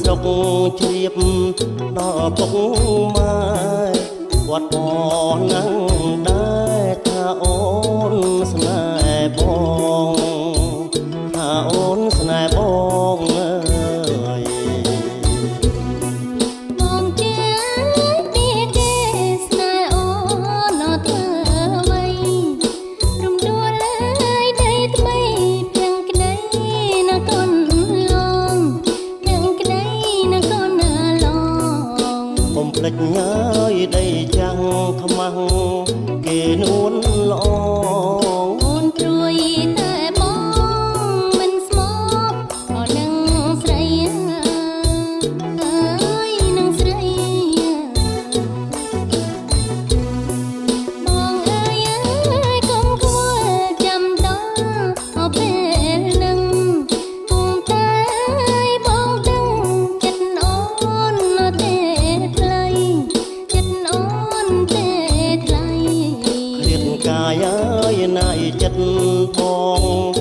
ស្រុកជ្រាបដល់ពុកម៉ែ គាត់ក៏នឹងដែរថាអូនស្នេហ៍បង ថាអូនស្នេហ៍បងអើយ បងជាពីគេស្នេហ៍អូនអត់ធ្វើអ្វី រំដួលលើយដីថ្មី ភាំងក្តីណាកូនឡង ភាំងក្តីណាកូនណាឡង កុំភ្លេចញើយដីចាំងខ្មាំងគេនួនល្អ អូនព្រួយតែបងមិនស្មោកក៏នឹងស្រីអើយ នឹងស្រីបងអើយអើយ កុំខ្វល់ចាំដល់ពេលនឹង គង់តែបងដឹងចិត្តអូនទេថ្លៃ ចិត្តអូនទេថ្លៃ ឃ្លាតកាយអើយណាយចិត្តបង